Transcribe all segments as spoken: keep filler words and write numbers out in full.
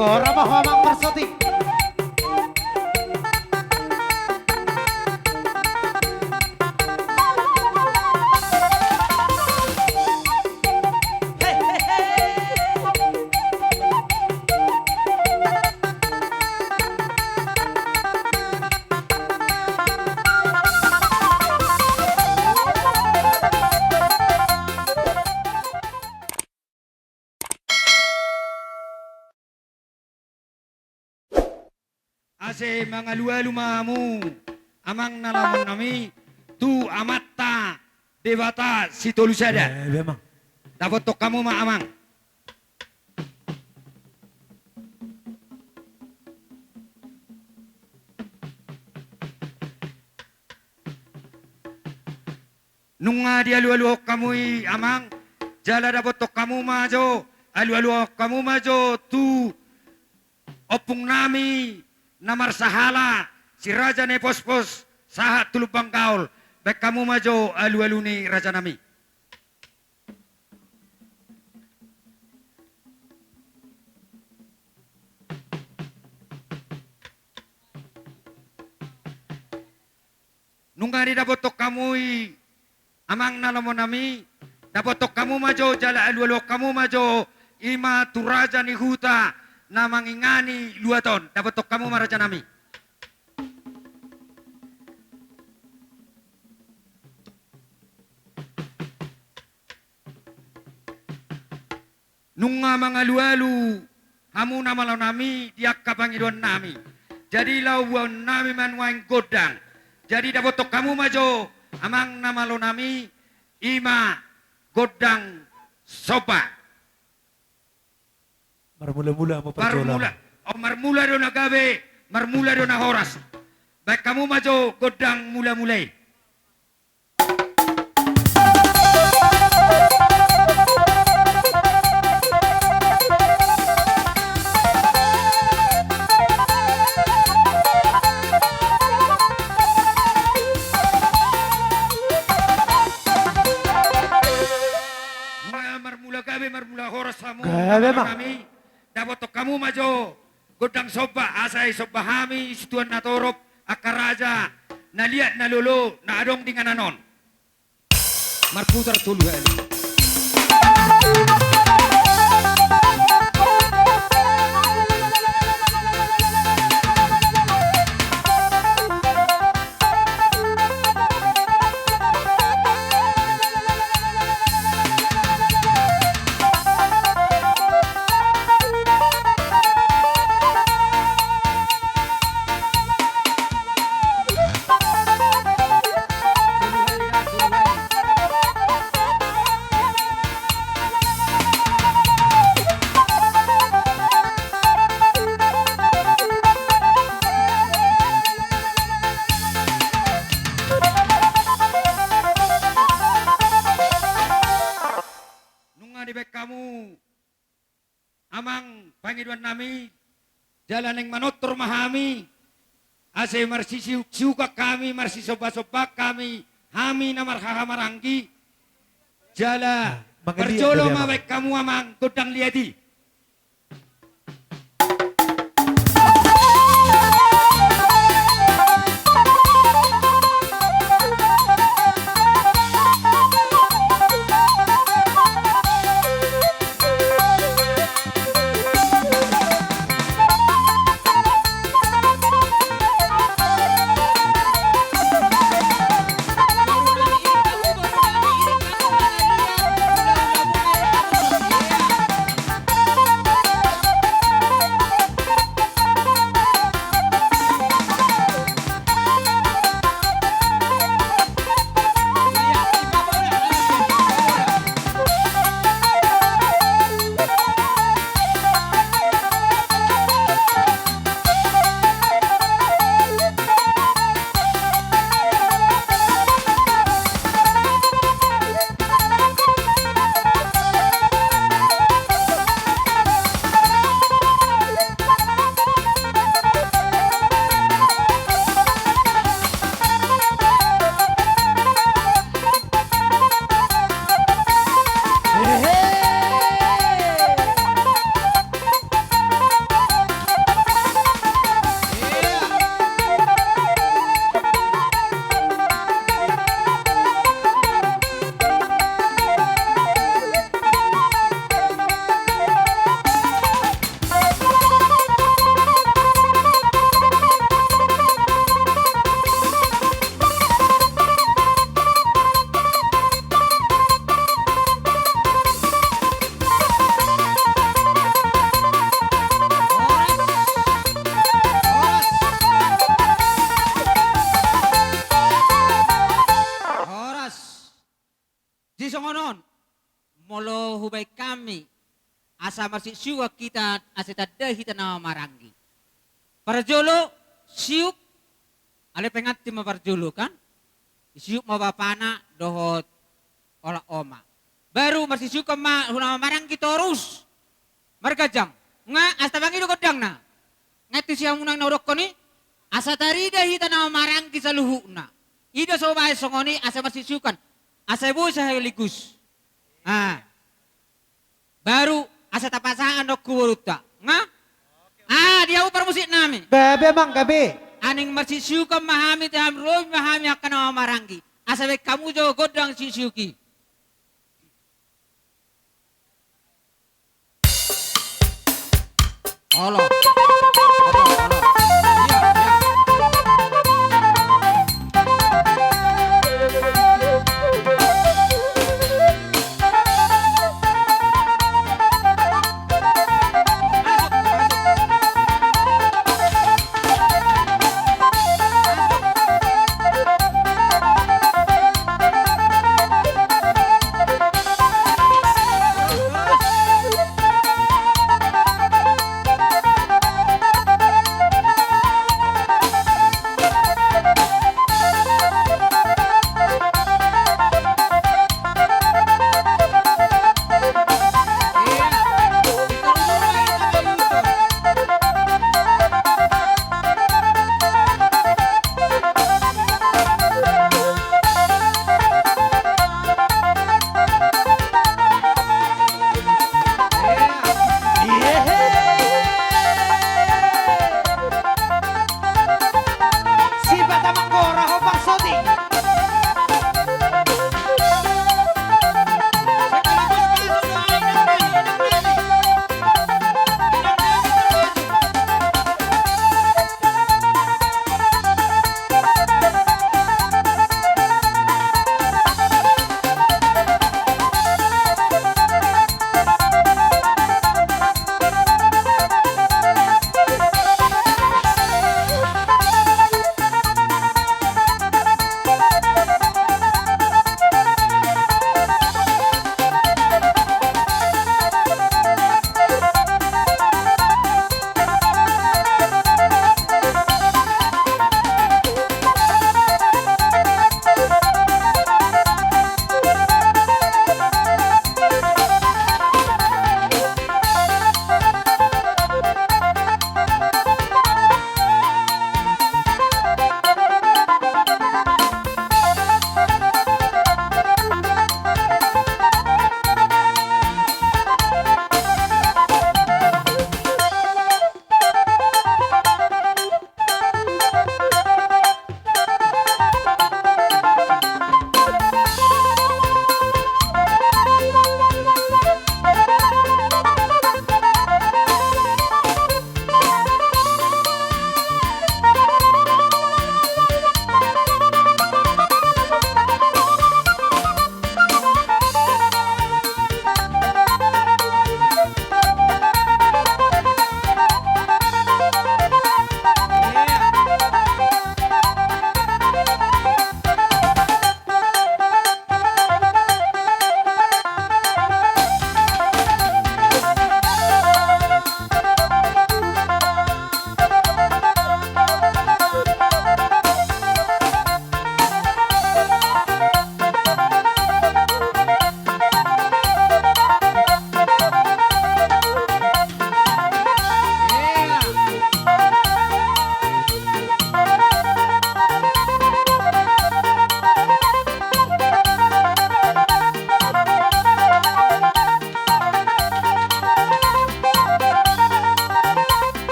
Ora ma ho amang marsotik. Asa mangalualu ma hamu amang na lomo nami tu Amanta Debata Sitolusada. Eh, memang. Dapothon hamu ma amang. Nunga dialualuhon hamu i amang, jala dapothon hamu ma jo, alualuhon hamu ma jo tu ompung nami na marsahala si Raja Nepospos sahat tu Lumban Gaol, baen hamu ma jo alualu ni raja nami. Nunga didapothon hamu i amang na lomo nami, dapothon hamu ma jo jala alualuhon hamu ma jo, i ma tu raja ni huta na mangingani luat on, dapothon hamu ma raja nami. Nunga mangalualu hamu na malo nami di angka pangidoan nami. Jadi laho boan nami ma nuaeng gondang. Jadi dapothon hamu ma jo amang na malo nami, i ma gondang somba. Marmula-mula ma parjolo. Marmula. Oh, marmula do na gabe, marmula do na horas. Baen hamu ma jo gondang mula-mula i. Mula, marmula gabe, marmula horas hamu. Gabe ma. Nami, dapothon hamu ma jo gondang somba, asa disomba hami situan na torop, angka raja na liat na lolo na adong di inganan on. Marputar tolu hali. Nunga dibaen hamu amang pangidoan nami, jala naeng manortor ma hami, asa marsisiuk-siukan hami, marsisomba-sombaan hami, hami na marhahamaranggi, jala parjolo ma baen hamu amang gondang liat i. hami, asa marsiuksiukan hita, asa tanda hita na maranggi. Parjolo, siuk, alai pengantin ma parjolo kan? Disiuk ma bapana, dohot olang oma. Baru marsiuksiukan ma, na maranggi torus. Marganjang. Nga, asa tapangido gondangna. Nga tu siamunang na udokkon i, asa tarida hita na maranggi saluhutna. Ida so baen songon i, asa marsiuksiukan. Asa boi sekaligus. Ah. Baru asa tapasahat annon tu borunta. Nga? Ah, dia upa parmusik nami. Gabe amang, gabe. Aning marsiuksiukan ma hami, tu hami ro ma hami angka na maranggi. Asa baen hamu jo gondang siuksiuk i. Olo. Olo, olo. Iya, iya. Sipata manggora ho parsoti.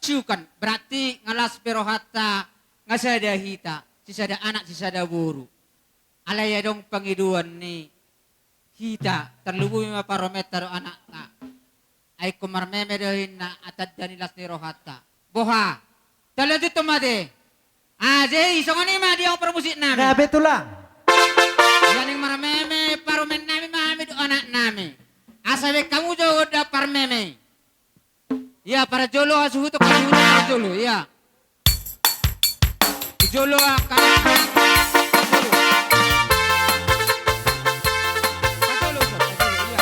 Siukan, berarti nga las be rohanta, nga sada hita, sisada anak, sisada boru. Alai adong pangidoan ni hita, tarlumobi ma parumaenta dohot anakna. Ai ingkon marmeme do ninna, tanda ni las ni rohanta. Boha? Talanjuthon ma ate. Asa i songon i ma dia upa parmusik nami. Gabe tulang. Ia ning marmeme parumaen nami ma hami dohot anakna. nami. Asa baen hamu jo gondang parmeme. Ia, parjolo hasuhuton, hasuhuton parjolo, ia. Jolo angka parjolo. Parjolo, parjolo, ia.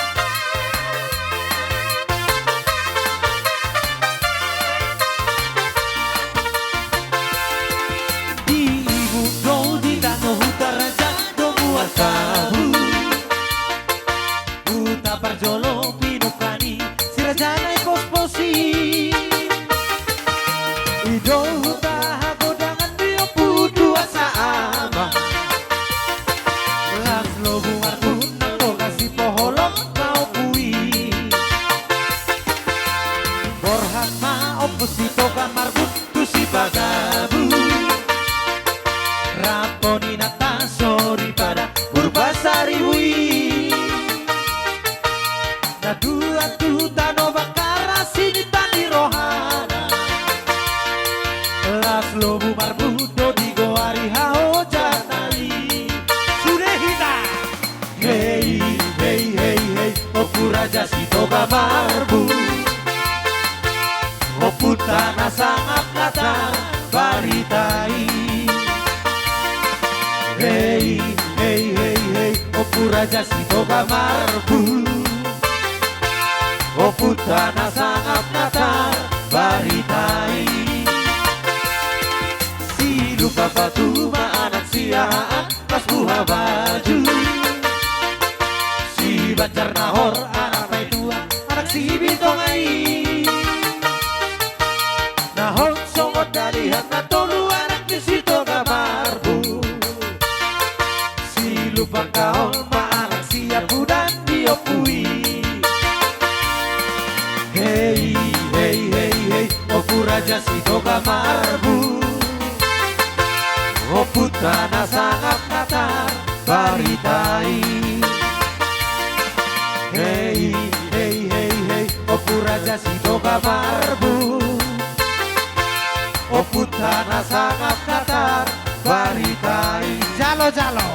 Di Imut do di tano Hutaraja do mual tabu. Huta parjolo pinungka ni si raja na i posposi. I do huta hagodangan di Ompu Dua Saama. Las lobu marbunang Toga Sipoholon ma ompu i. Borhat ma Ompu Sitoga Marbun tu Sipagabu. Rampo ni inanta soripada Purbasaribu i. Na tuat tu tano Bangkara sininta ni rohana. Las lobu marbunang do digoari haojana i. Sude hita. Hei, hei, hei, hei, Ompu Raja Sitoga Marbun. Ompunta na sangap na tarbarita i. Hei, hei, hei, hei, Ompu Raja Sitoga Marbun. Ompunta na sangap na tarbarita i. Si Lumban Batu ma anak Siahaan, Las Buhabaju. Si Banjar Nahor anak Naitua, anak Sibitonga i. Nahon songon dalihan na tolu anak ni Sitoga Marbun. Si Lumban Kahol ma anak Siapudan di ompu i. Hei, hei, hei, hei, Ompu Raja Sitoga Marbun. Ompunta na sangap na tarbarita i. Hei, hei, hei, hei, Ompu Raja Sitoga Marbun. Ompunta na sangap na tarbarita i. Jalo, jalo.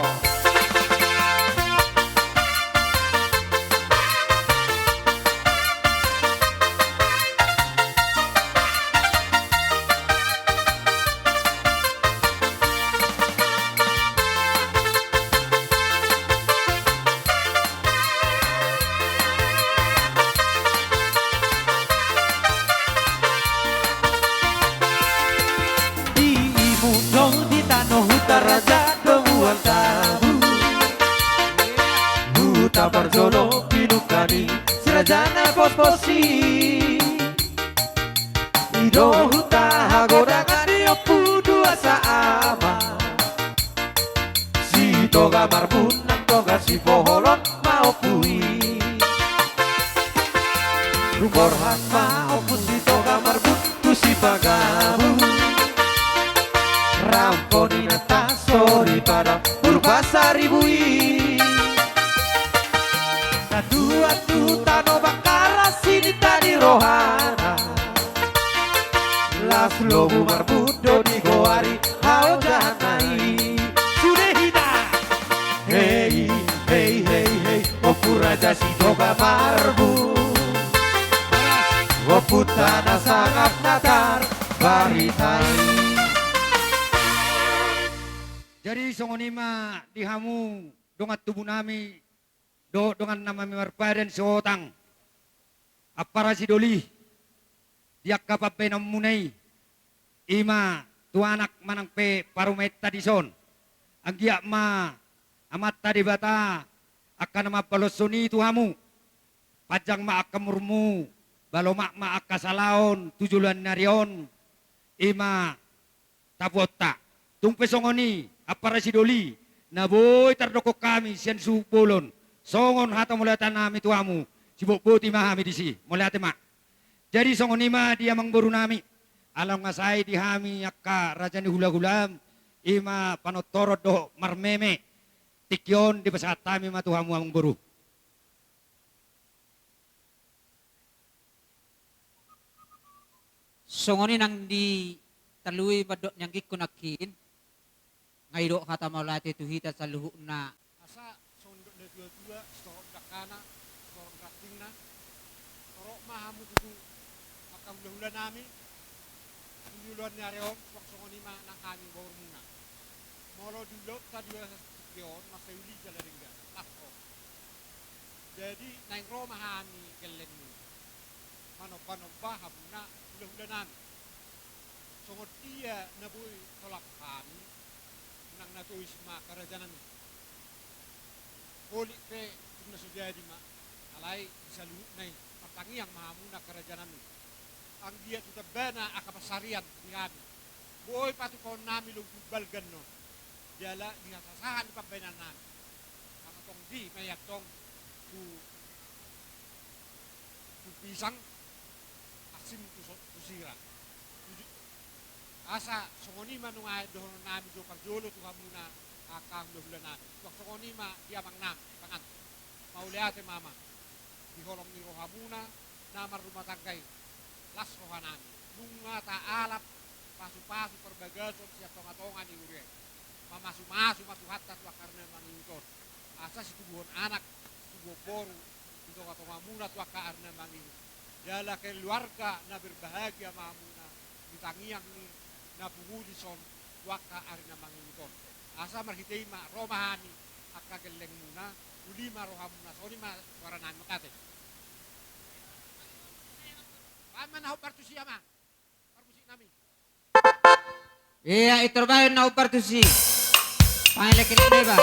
Di Imut do di tano Hutaraja do mual tabu. Huta parjolo pinungka ni si raja na i posposi. I do huta hagodangan ni Ompu Dua Saama. Sitoga Marbun nang Toga Sipoholon ma ompu i. Borhat ma Ompu Sitoga Marbun tu Sipagabu. Rampo ni inanta soripada Purbasaribu i. Na tuat tu tano Bangkara sininta ni rohana. Las lobu marbunang do digoari haojana i. Sude hita. Hei, hei, hei, hei, Ompu Raja Sitoga Marbun. Ompunta na sangap na tarbarita i. Jadi songon i ma di hamu dongan tubu nami, dohot dongan nami marpadan sahuta, ampara sidoli, di angka pambahenanmuna i, i ma tu anak manang pe parumaenta dison. Anggiat ma Amanta Debata angka na mambalos songon i tu hamu. Panjang ma angka umurmu, balomak ma angka salaon tu joloan ni ari on. I ma tapuonta. Tung pe songon i, ampara sidoli, na boi tardok hami sian suhut bolon, songon hata mauliate nami tu hamu, sibotboti ma hami disi. Mauliate ma. Jadi songon i ma di amangboru nami, ala nunga sae di hami angka raja ni hulahulam, i ma panortoron dohot marmeme. Tingki on dipasahat hami ma tu hamu amangboru. Songon i nang di talui mandok ni anggingku nangkin, nga didok hata mauliate tu hita saluhutna. Asa songon dok natuatua, sitohot dakana, Torop ma hamu tutu angka hulahulanami. Di ulaon ni ari on, suang songon i ma nang hami boru muna. Molo di ulaonta di bagasan tingki on, mansai uli jala denggan, las roha. Jadi naeng ro ma hami gellengmu manombanomba hamuna hulahulanami. Songon dia na boi tolap hami, unang na tois ma angka rajanami. Holik pe tung na so jadi ma, alai di saluhutna i martangiang ma hamuna angka rajanami. Anggiat tu tambana angka pansarian di hami, boi patupaonnami lombu balga on, jala di hasasahat ni pambahenannami. Asa tong di ma i antong tu tu pisang, asim tu so-, tu sira. Tuju-, asa songon i ma nuaeng dohononnami jo parjolo tu hamuna angka hulahulanami. Suang songon i ma di amangnami panganten. Mauliate ma amang. Di holong ni rohamuna na marrumah tangga i, las rohanami. Nunga taalap pasupasu parbagason sian tongatonga ni huria i. Mamasumasu ma Tuhanta tu angka ari na mangihut on, asa situbuhon anak, situbuhon boru di tongatongamuna tu angka ari na mangihut. Jala keluarga na berbahagia ma hamuna di tangiang ni na pungu dison tu angka ari na mangihut on. Asa marhite i ma ro ma hami angka gellengmuna, uli ma rohamuna. Songon i ma suaranami, mauliate. Baen ma na hombar tusi, amang. Parmusiknami. Ia, pintor baen na hombar tusi. Pangelek-elek deba.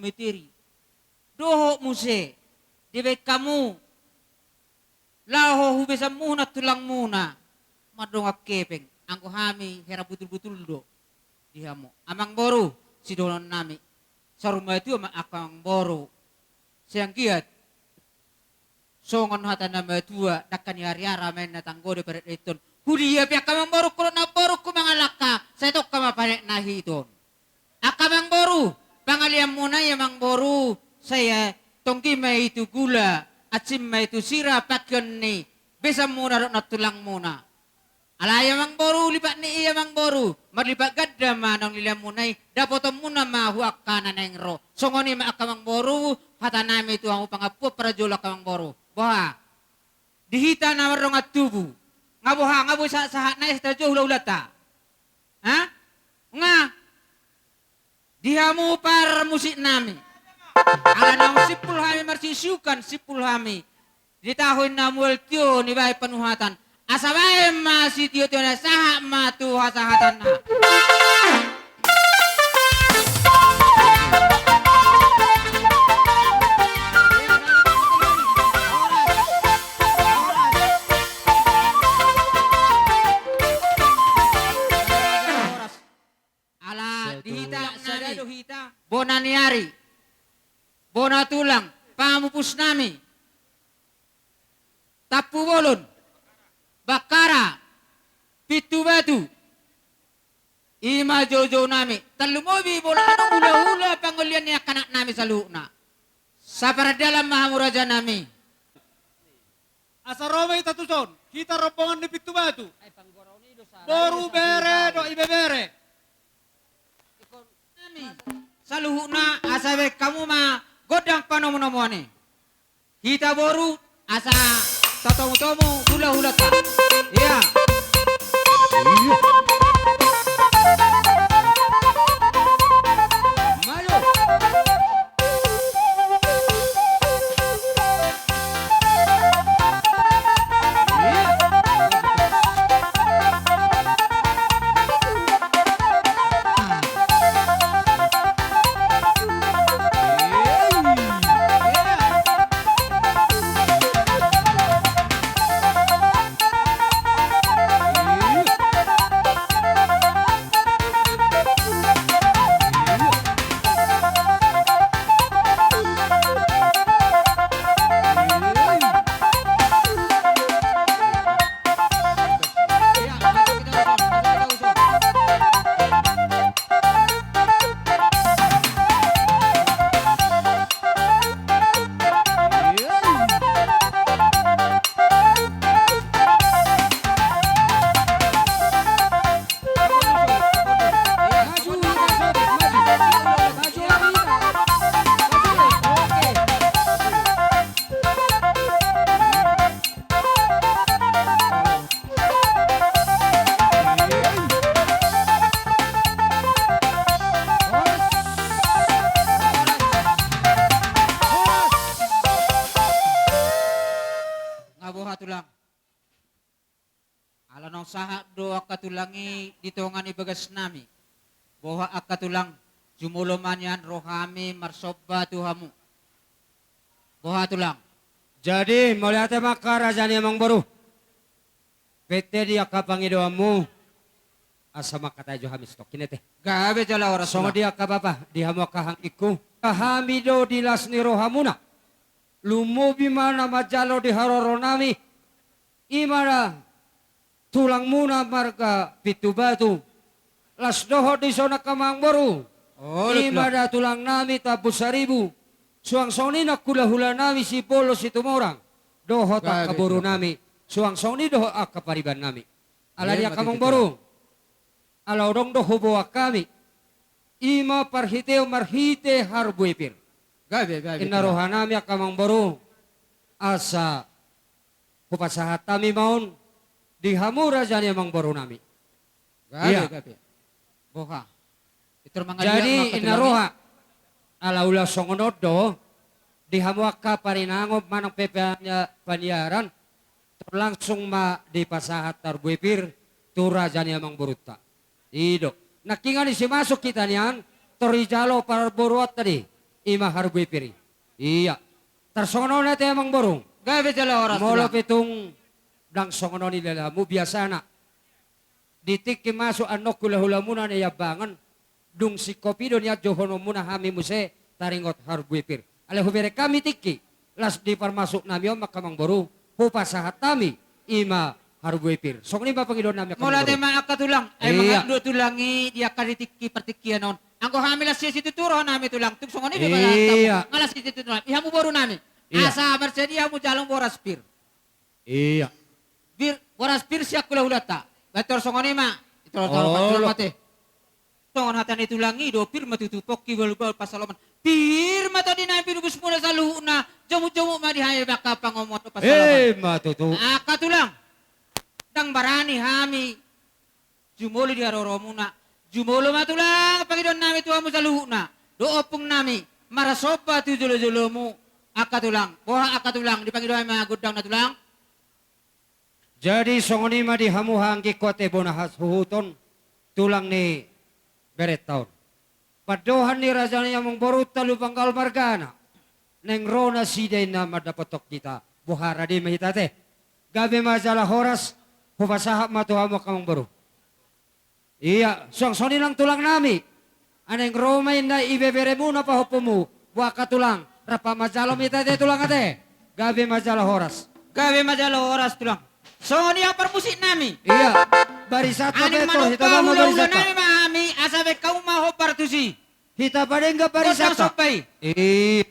mitiri. Dohot muse dibaen hamu laho hu besanmuna, tulangmuna, mardongan hepeng, anggo hami hera butul-butul do di hamu. Amangboru, sidohononnami, saur matua ma angka amangboru. Sai anggiat songon hata na matua, dangka ni ariara ma inna tanggode padat na hiton. Huria pe angka amangboru, hudok na borungku mangalangka, sai tongka ma padat na hiton. Angka amangboru, pangaleanmuna i amangboru, sai, eh, tonggi ma i tu gula, ansim ma i tu sira, pangkeon ni besanmuna dohot na tulangmuna. Alai amangboru, lipat ni i amangboru, marlipat ganda ma naung nileanmuna i, dapotonmuna ma tu angka na naeng ro. Songon i ma angka amangboru, hatanami tu hamu pangampuan parajolo angka amangboru. Boha? Di hita na mardongan tubu. Nga boha, nga boi sahat-sahat nai, sai tajou hula-hulanta. Ha? Nga. Di hamu parmusiknami. Ala naung simpul hami marsiusiukan, simpul hami. Di taon na mual tio nibaen panuhatan. Asa baen ma sitio-tio na sahat ma tu hasahatanna. Ala di hita, sada do hita. Bona ni ari, bona tulang, pamupusnami, Tampubolon, Bakkara, Pintubatu. I ma joujounami, tarlumobi bona annon hula-hula pangolian ni angka anaknami saluhutna. Saparandalan ma hamu rajanami. Asa ro ma hita tuson, hita rombongan ni Pintubatu. Boru, bere dohot ibebere. Saluhutna asa baen hamu ma gondang panomu-nomuan i. Hita boru asa tatomu-tomu hula-hulanta. Ia. Maju. Nga boha tulang. Ala naung sahat do angka tulang i di tonga ni bagasnami. Boha angka tulang, jumolo ma nian rohami marsomba tu hamu. Boha tulang. Jadi mauliate ma angka raja ni amangboru. Pette di angka pangidoanmu. Asa mangkatai jo hami satongkin ate. Gabe jala horas. Songon i angka bapa, di hamu angka anggingku. Hami do di las ni rohamuna. Lumobi ma na manjalo di haroronami. I ma da tulangmuna marga Pintubatu. Las dohot dison angka amangboru. I ma da tulangnami Tambun Saribu. Suang songon i nang hula-hulanami Simbolon Situmorang. Dohot angka borunami. Suang songon i dohot angka paribannami. Ala ni angka amangboru. Ala adong do huboan hami. I ma parhiteon marhite harbue pir. Inna rohanami angka amangboru. Asa hupasahat hami ma on di hamu raja ni amangborunami. Gabe, gabe. Boha. Jadi inna roha. Ala ula songon on do di hamu angka parinangon manang pe paniaran, tor langsung ma dipasahat harbue pir tu raja ni amangborunta. I do. Nangkingan ise masuk hita nian, tor dijalo parboruonta di. i ma harbue pir i. Ia. Tarsongon on ate amangboru. Gabe jala horas. Molo pe tung ndang songon on dilehon hamu biasana, di tingki masuk annon hulahulamuna na niambangan, dung singkop i do nian jouonmuna hami muse taringot harbue pir. Alai hubereng hami tingki, laos di parmasuknami on ma angka amangboru, hupasahat hami i ma harbue pir. Songon i ma pangidoannami angka amangboru. Mauliate ma angka tulang. Ai mangadopi do tulang i di angka di tingki partingkian on. Anggo hami laos sian situtu rohanami tulang, tung songon i pe pasahat hamu. Ia. Nga laos sian situtu rohanami, i hamu borunami. Ia. Asa marsadia hamu jalo boras pir. Ia. Pir, boras pir sian hulahulanta. Baen tor songon i ma. Tor, tor, tor, tor, tor, tor, tor. Songon hata ni tulang i do, pir ma tutu pongki bahulbahul pansalongan. Pir ma tondinami pinubusmuna saluhutna, jomukjomuk ma di hami angka pangomoan dohot pansalongan. Ima tutu. Angka tulang. Ndang barani hami jumolo di haroromuna. Jumolo ma tulang pangidoannami tu hamu saluhutna dohot ompungnami, marasomba tu jolojolomu angka tulang. Boha angka tulang, dipangido hami ma gondang na tulang. Jadi songon i ma di hamu anggi, ate bona hasuhuton, tulang ni berenta on. Pandohan ni raja ni amangborunta Lumban Gaol margana, naeng ro nasida inna mandapothon hita. Boha, rade ma hita ate? Gabe ma jala horas. Hupasahat ma tu hamu angka amangboru. Ia, suang songon i nang tulangnami. Naeng ro ma inna ibeberemuna pahompumuna. Boha angka tulang, rap manjalo ma hita ate tulang ate? Gabe ma jala horas. Gabe ma jala horas tulang. Songon i angka parmusiknami. Ia. Barisanta pe tor hita ma barisanta. Nami ma hami asa baen hamu ma hombar tusi. Hita padenggan barisanta. Gondang somba i. Ia.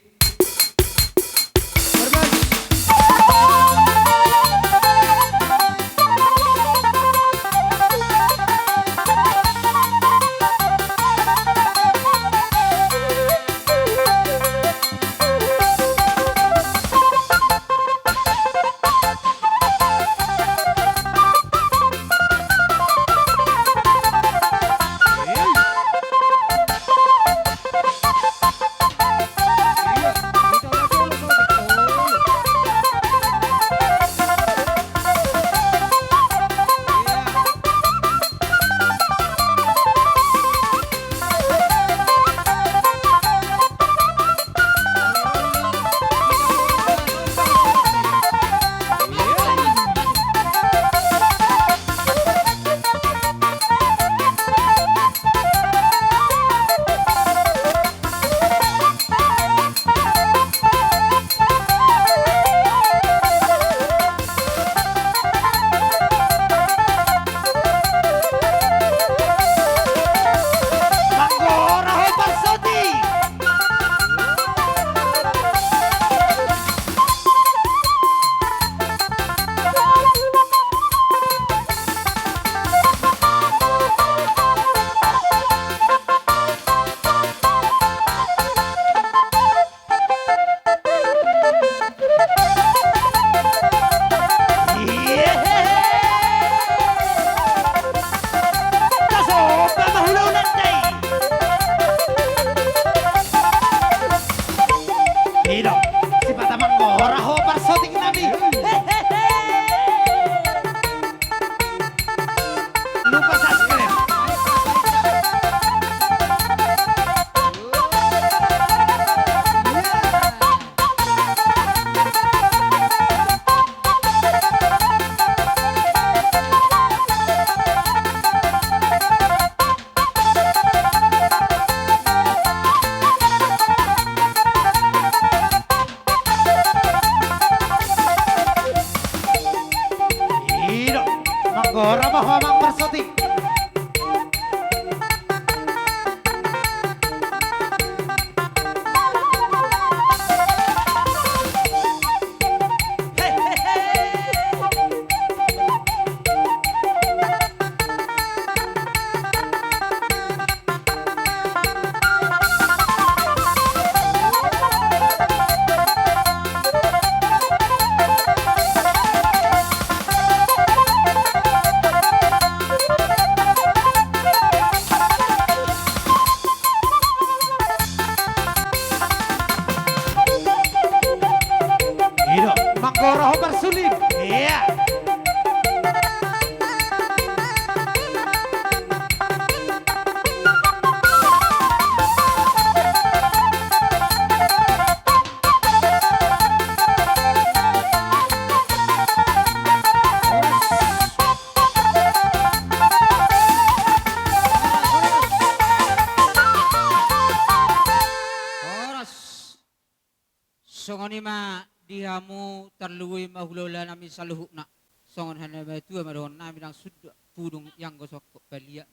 Songon i ma di hamu tarlumobi ma hulahula nami saluhutna. Songon hata ni natuatua ma dohonon nami, ndang sundut pudung ianggo songkop balian.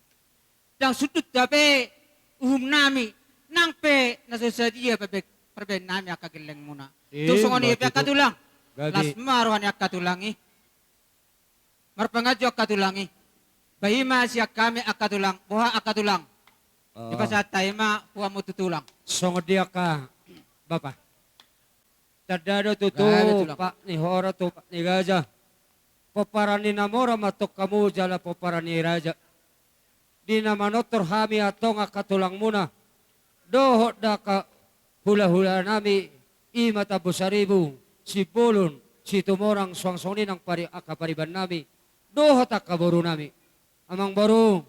Ndang sundut hape uhum nami, nang pe na so sadia parbeg-, parbeg nami angka gellengmuna. Tung songon i pe angka tulang. Las ma roha ni angka tulang i. Marpanganju angka tulang i. Ba i ma sian hami angka tulang, boha angka tulang. Dipasahat hami ma tu hamu tu tulang. Songon dia angka bapa. Tanda do tutu, pat ni hora tu pat ni gaja. Pomparan ni na mora ma antong hamu jala pomparan ni raja. Di na manortor hami antong angka tulangmuna dohot angka hulahula nami, i ma Tambu Saribu, Simbolon, Situmorang, suang songon i nang pari-, angka pariban nami dohot angka boru nami. Amang boru,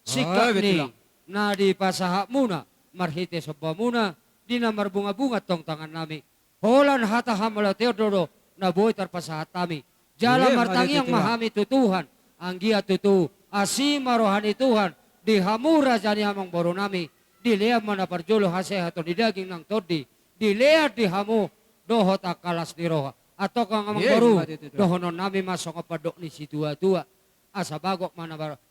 singkat ni na dipasahatmuna marhite sombamuna, di na marbungabunga antong tangan nami. Holan hata hamauliateon do na boi tarpasahat hami. Jala martangiang ma hami tu Tuhan, anggiat tutu asi ma roha ni Tuhan di hamu raja ni amang boru nami, dilean ma na parjolo hasehaton ni daging nang tondi, dilean di hamu dohot angka las ni roha. Antong amang boru, dohonon nami ma songon pandok ni situatua, asa bagot ma na bar-,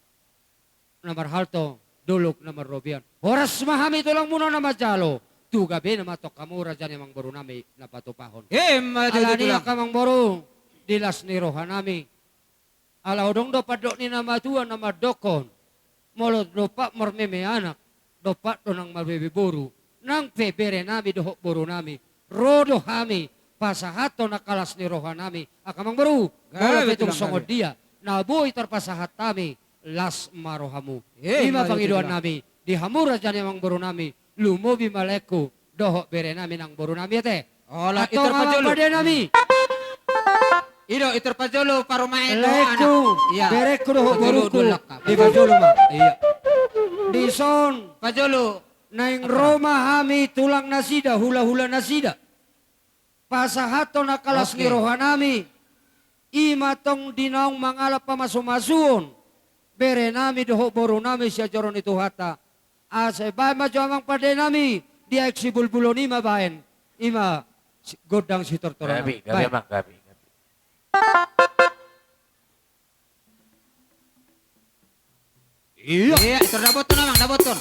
na marhalto, dolok na marrobean. Horas ma hami tulangmuna na manjalo, tu gabena ma antong hamu raja ni amang boru nami na patupahon. Alani i angka amang boru, di las ni roha nami. Ala adong do pandok ni na matua na mandokkon, molo dompak marmeme anak, dompak do nang marmeme boru, nang pe bere nami dohot boru nami, ro do hami pasahathon angka las ni roha nami, angka amang boru. Molo pe tung songon dia na boi tarpasahat hami, las ma rohamu. I ma pangidoan nami di hamu raja ni amang boru nami, lumobi ma laengku dohot bere nami nang boru nami, ate. Antong amang pande nami. I do, i tor parjolo parumaen dohot anak. Laengku, berengku dohot borungku. Di parjolo ma. Dison. Parjolo. Naeng ro ma hami tulang nasida, hulahula nasida, pasahathon angka las ni roha nami. I ma antong di naung mangalap pamasumasuon bere nami dohot boru nami sian joro ni Tuhanta. Asa baen ma jo amang pande nami, di aek sibulbulon i ma baen. I ma si-, gondang sitortoran. Gabe, gabe, amang, gabe, gabe. Iya. Iya, itu dapoton, amang, dapoton.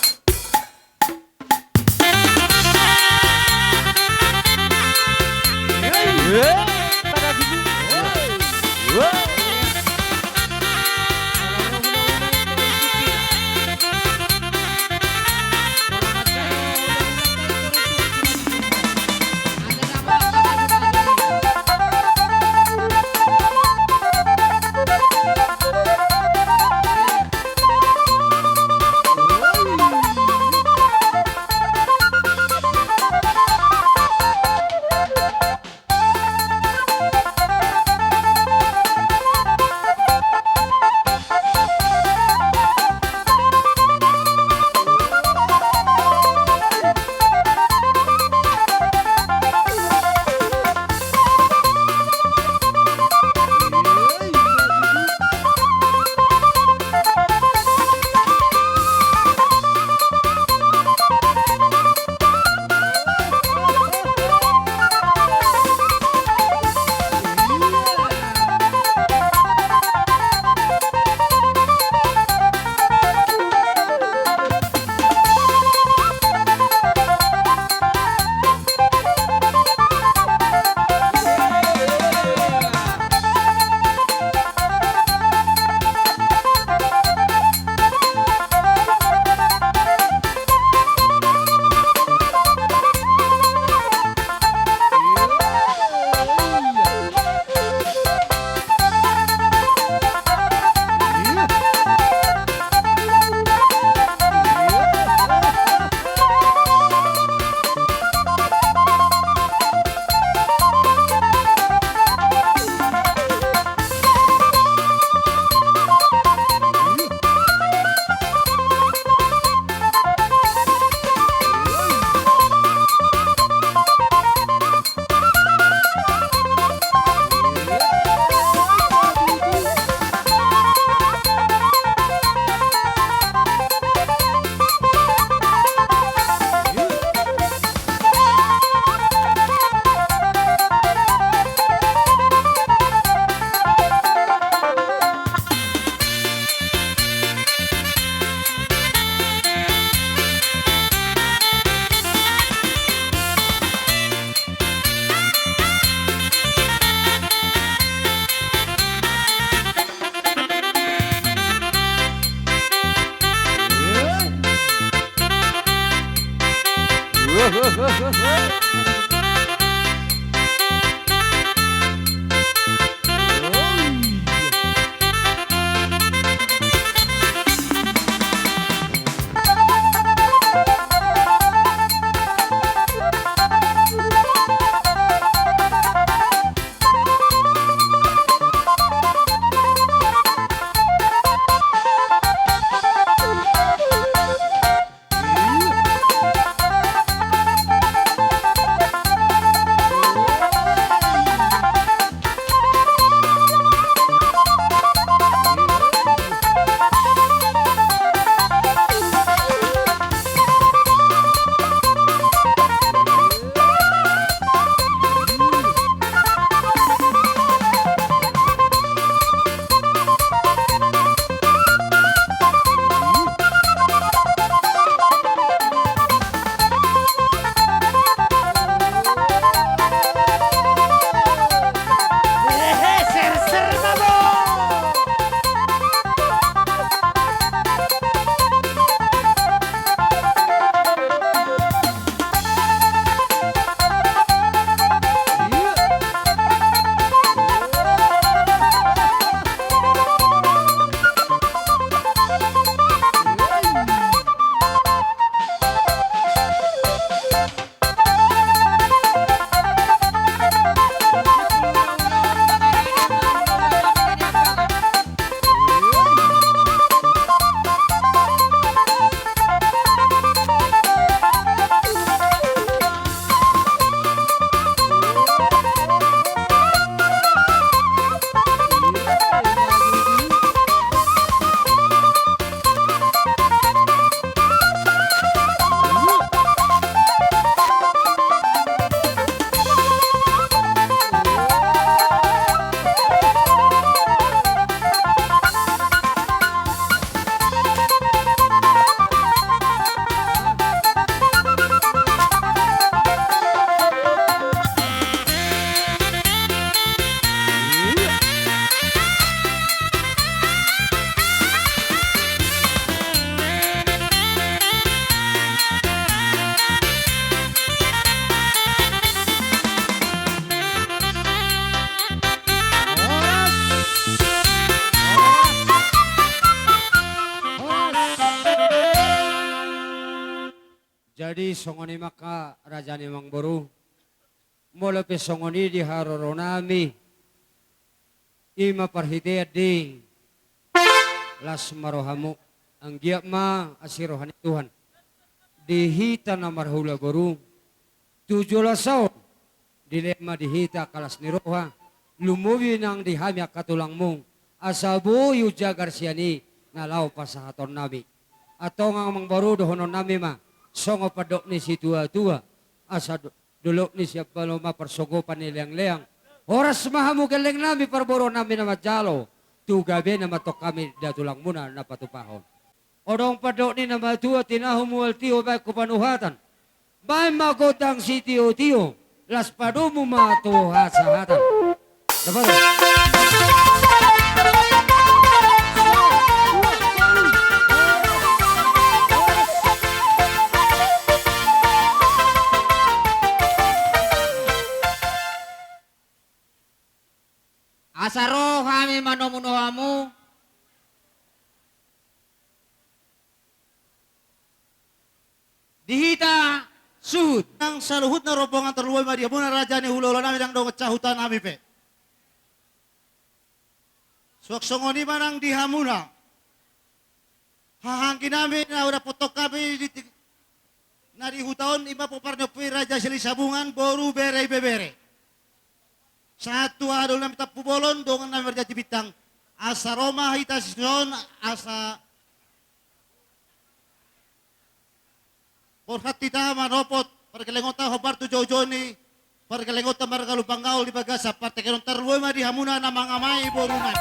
Jadi songon i ma angka raja ni amangboru. Molo pe songon i di haroronami, i ma parhitean di las ma rohamu, anggiat ma asi roha ni Tuhan di hita na marhula boru. Tu joloan on dilehon ma di hita angka las ni roha, lumobi nang di hami angka tulangmu, asa boi hujagar sian i na laho pasahatonnami. Antong amangboru, dohononnami ma songon pandok ni situatua, asa do-, dolok ni sian baloma parsongopan ni leangleang. Horas ma hamu gellengnami parboruonnami na manjalo, tu gabena ma antong hami da tulangmuna na patupahon. Adong pandok ni na matua: Tinahu mual tio, bahen ho panuhatan, bahen ma gondang sitiotio, laos padomu ma tu hasahatan. Dapat. Asa ro hami manomunomu di hita suhut. Nang saluhutna rombongan, tarlumobi ma di hamuna raja ni hulahulanami nang dongan sahutanami pe. Suang songon i ma nang di hamuna hahaangginami na dapothon hami di ti-, na di huta on, i ma pomparan ni ompu i Raja Silisabungan boru bere ibebere. Sahat tu haha dohononnami Tampubolon, dongannami Raja Sibintang. Asa ro ma hita dison, asa borhat hita manopot pargellengonta hombar tu joujou ni pargellengonta marga Lumban Gaol di bagasan partingkian on. Tarlumobi ma di hamuna na mangamai borunami.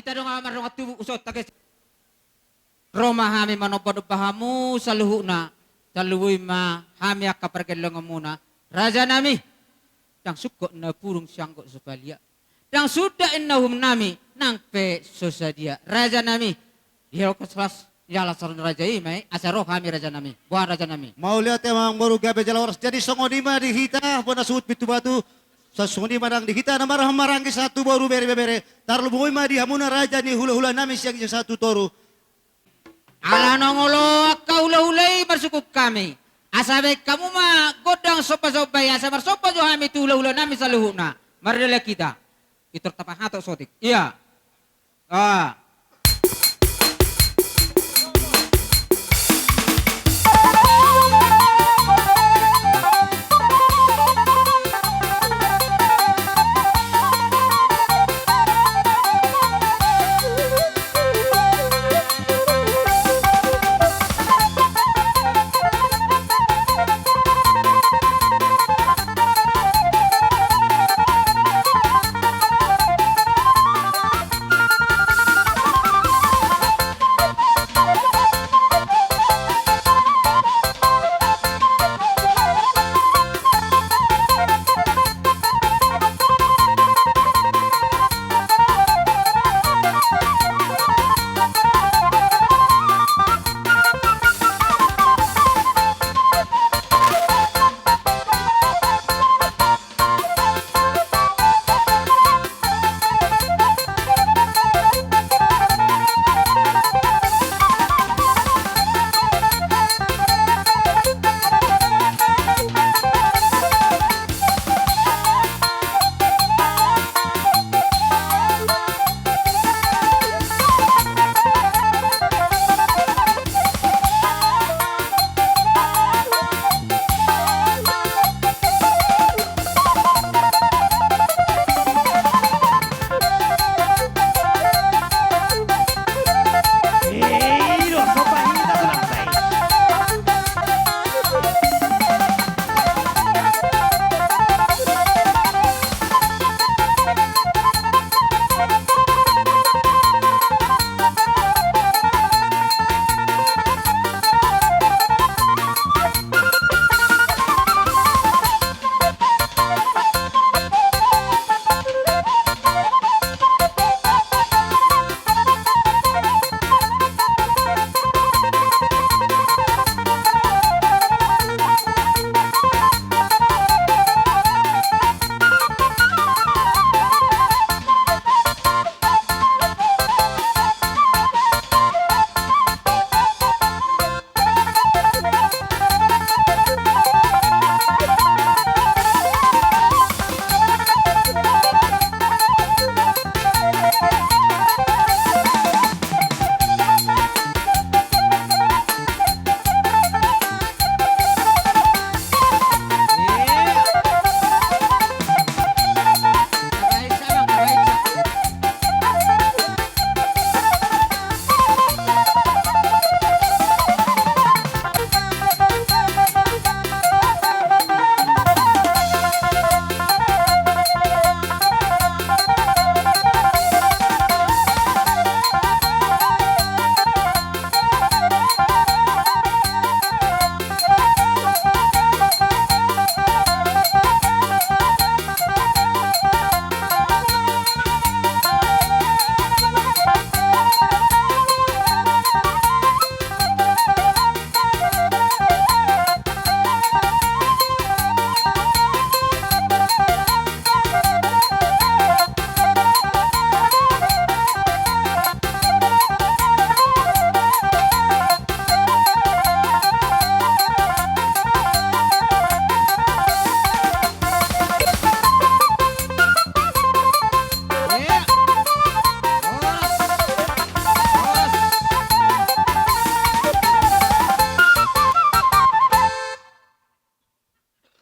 Tadong ahu mardongan tubu, usaha tages. Ro ma hami manombanomba hamu saluhutna, saluboi ma hami angka pargellengmuna, rajanami. Ndang sungkot na pudung sianggot so paliat. Ndang suda inna uhumnami, nang pe so sadia, rajanami. Di las, las, las ni raja i ma i, asa ro hami rajanami. Boha rajanami? Mauliate ma amang boru, gabe jala horas. Jadi songon i ma di hita bona suhut pintu batu. Songon i ma nang di hita na marhahamaranggi sahat tu boru, bere, ibebere. Tarlumobi ma di hamuna raja ni hulahulanami sian ginjang sahat tu toru. Ala naung olo angka hulahula i marsungkun hami, asa baen hamu ma gondang sombasomba i, asa marsomba jo hami tu hulahulanami saluhutna. Mardalan hita. Pintor tapahato sotik. Ia. Ah.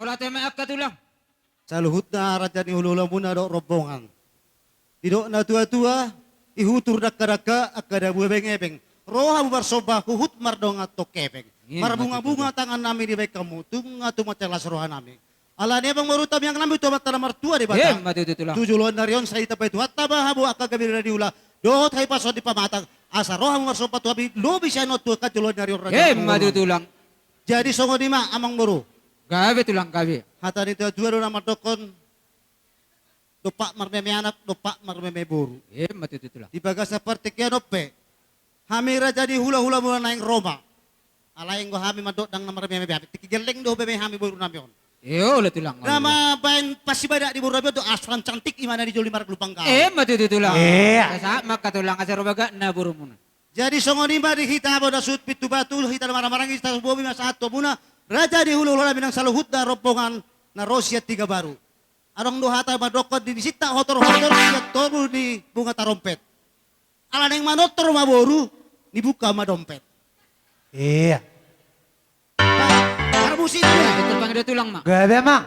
Mauliate ma angka tulang. Saluhutna raja ni hulahulamuna dohot rombongan. Didok natuatua, ihutur dangkadangka, angka dabu ebengebeng. Ro hamu marsomba huhut mardongan tong hepeng. Marbungabunga tangannami dibaen hamu, nunga tumangkas las rohanami. Alani i amang boru, tamiangnami tu Amanta na martua Debata. Ima tutu tulang. Tu joloan ni ari on sai ditambai Tuhanta ma hamu angka gabe na niula. Dohot hahipason ni pamatang, asa rohamu marsomba tu hami, lobi sian on tu angka joloan ni ari on raja. Emma tutu tulang. Jadi songon i ma amang boru. Gabe tulang gabe. Hata ni tuatua do na mandokkon, dompak marmeme anak, dompak marmeme boru. Emma tutu tulang. Di bagasan partingkian on pe, hami raja ni hulahula muna naeng ro ma. Alai anggo hami mandok ndang na marmeme be hami, tingki gelleng do meme hami boru nami on. Olo tulang. Na mambaen pasibadak di boru nami on do Asram Cantik, imana di joli marglupang gaul. Emma tutu tulang. Sahat ma angka tulang, asa ro bagak na boru muna. Jadi songon i ma di hita bona suhut pintu batu, hita na marhahamaranggi, hita bobi ma sahat tu hamuna raja ni hulahula nami nang saluhutna rombongan na ro sian Tiga Baru. Adong do hata mandokkon, di sinta hotor-hotor sian toru ni bunga tarompet. Ala naeng manortor ma boru, ni buka ma dompet. Iya. Parmusik. Gabe amang.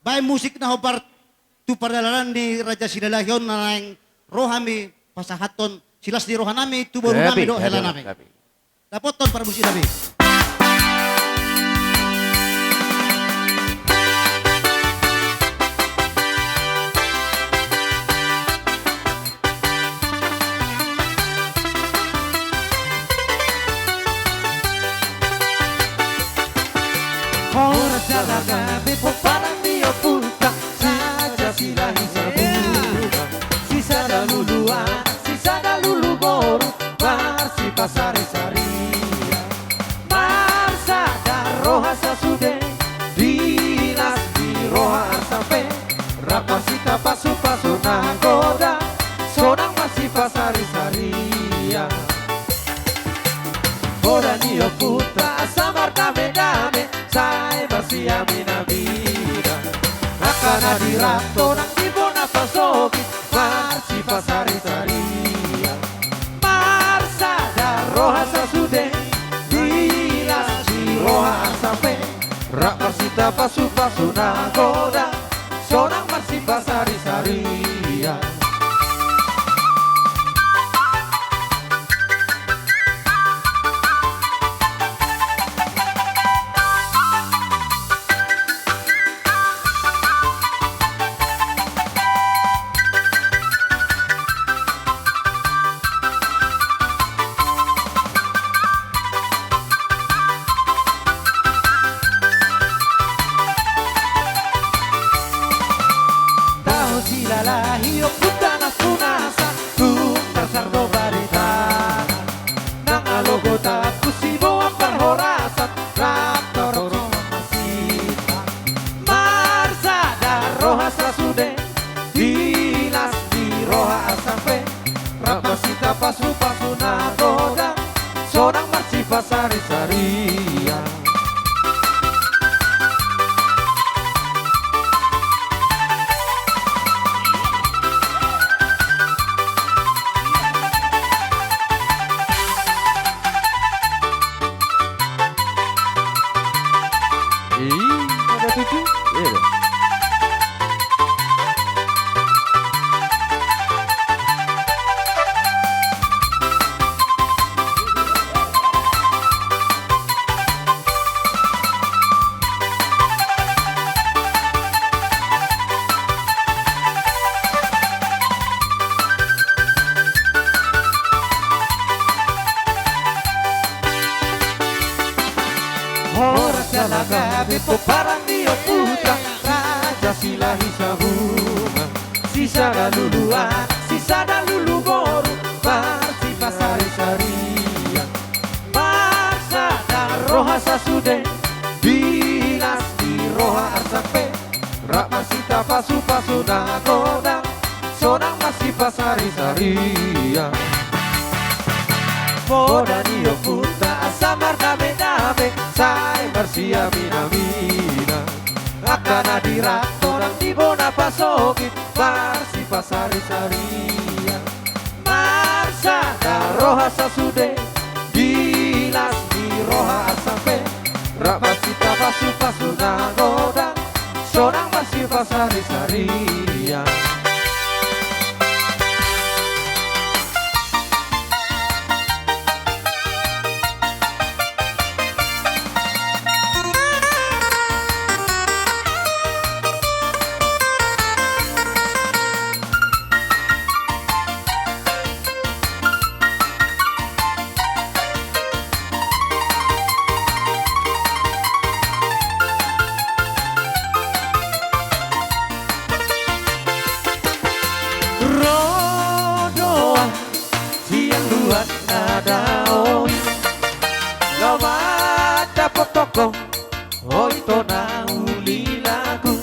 Baen musik na hombar tu pardalanan ni raja Silalahi on na naeng ro hami pasahathon silas ni roha nami tu boru nami dohot hela nami. Dapothon parmusik nami. Horas jala gabe pomparan ni ompunta, Raja Silalahi Sabuga. Sisada lulu anak, sisada lulu boru, marsipasarisarian. Marsada roha sasude, di las ni roha arsape, rap marsita pasupasu na godang, sonang marsipasarisarian. Poda ni ompunta asa mardamedame, sai marsiaminaminan. Angka na di rap, sonang di bona pasogit, marsipasarisarian. Marsada roha sasude, di las ni roha arsape, rap marsita pasupasu na godang, sonang marsipasarisarian. Tahu Silalahi ompunta na sunasan, tung tarsar do baritana. Nang alogo tampus siboan parhorasan, rap torop songon marsita. Marsada roha sasude, di las ni roha arsape, rap marsita pasupasu na godang, sonang marsipasarisarian. Ih, ada tujuh. Iya. Horas jala gabe pomparan ni ompunta, Raja Silalahi Sabuga. Sisada lulu anak, sisada lulu boru, marsipasarisarian. Marsada roha sasude, di las ni roha arsape, rap marsita pasupasu na godang, sonang marsipasarisarian. Poda ni ompunta asa mardamedame, sai marsiaminaminan. Angka na di rap, sonang di bona pasogit, marsipasarisarian. Marsada roha sasude, di las ni roha arsape, rap marsita pasupasu na godang, sonang marsipasarisarian. Oi tona uli lagu,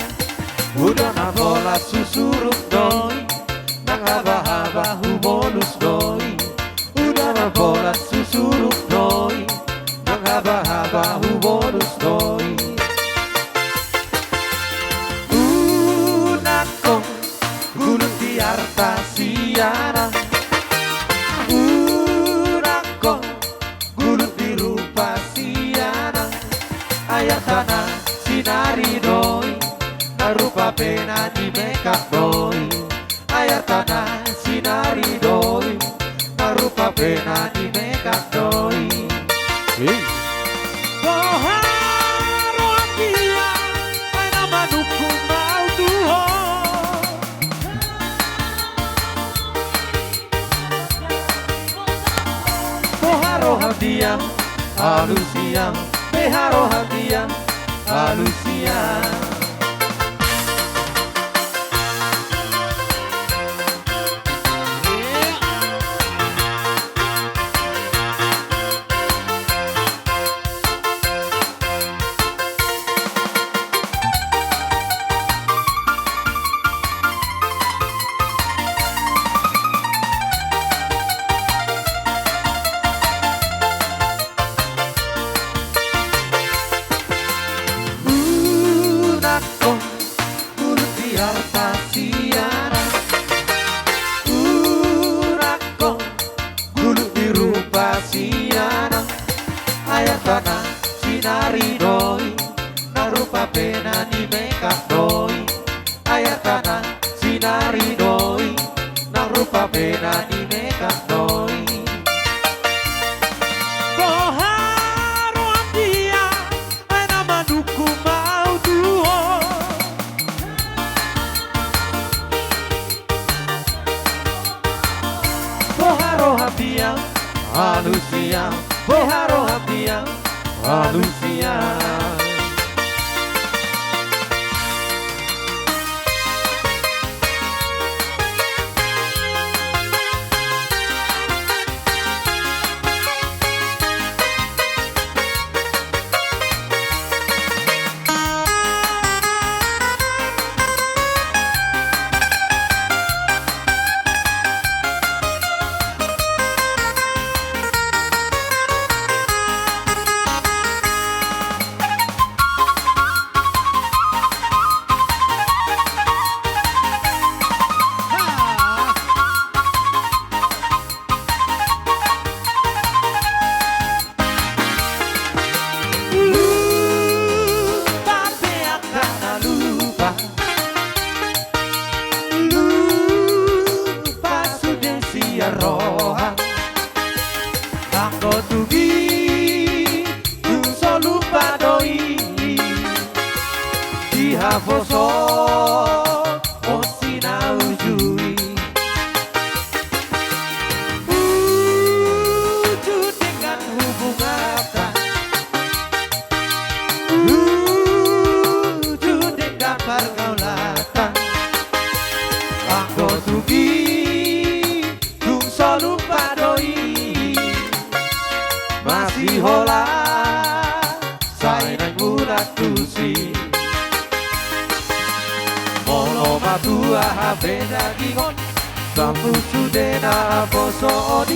uda na bolas husuruk do i, nang habahaba hubolus do i, uda na bolas husuruk do i, nang habahaba hubolus do i. Unang ho gulut di arta sian au, unang ho gulut di rupa sian au. Ai artana sinari do i, na rupa pe na nimekap do i. Ai artana sinari do i, na rupa pe na nimekap do i. Hei. Boha roham dia, ai na manungkun ma au tu ho. Boha roham dia, alusia. Boha roham dia, alusia. Unang ho gulut di arta sian au, unang ho gulut di rupa sian au. Ai artana sinari do i, na rupa pe na nimekap do i. Ai artana sinari do i, na rupa pe na nimekap do i. Boha roham dia, ai na manungkun ma au tu ho. Boha roham dia, alusia. Boha roham dia, alusia. Lupa pe angka na lupa, lupa sude sian roha. Anggo tung i, tung so lupa do i, di haposoon si na uju i. Uju denggan hubunganta, uju denggan pargaulanta. Anggo tung i, tung so lupa do i, masihola sai naeng mulak tusi. Molo matua hape dagingon, sampu sude na haposoon i.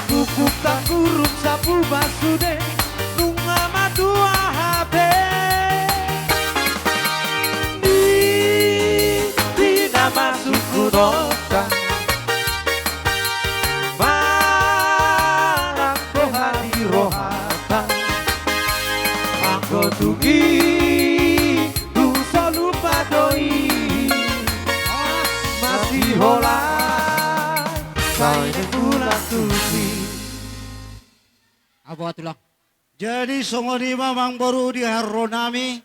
Pupuk tangkurum sampu ma sude, nunga matua hape. Di, di na masuk hu nonta, manang boha di rohanta. Anggo tung i, tung so lupa do i, masihola sai naeng mulak tusi. Apo tulang? Jadi songon i ma amang boru di haroro nami.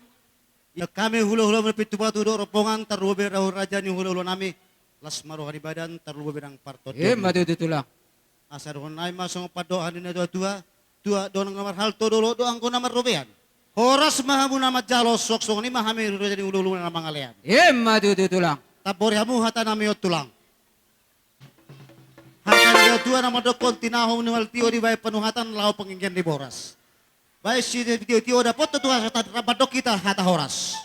Ia hami hulahula Pintu Batu dohot rombongan, tarlumobi do raja ni hulahula nami, las ma roha ni badan, tarlumobi nang partondion. Ima tutu tulang. Asa dohonon nami ma songon pandohan ni na tuatua, tua do na marhalto, dolok do anggo na marrobean. Horas ma hamu na manjalo, suang songon i ma hami raja ni hulahula na mangalean. Ima tutu tulang. Tambori hamu hata nami on tulang. Hata ni na tuatua na mandokkon tinahu ni maltio dibahen panuhatan laho panginggian ni boras. Baen sitio-tio, dapothon tu hasahatan, rap mandok hita hata horas.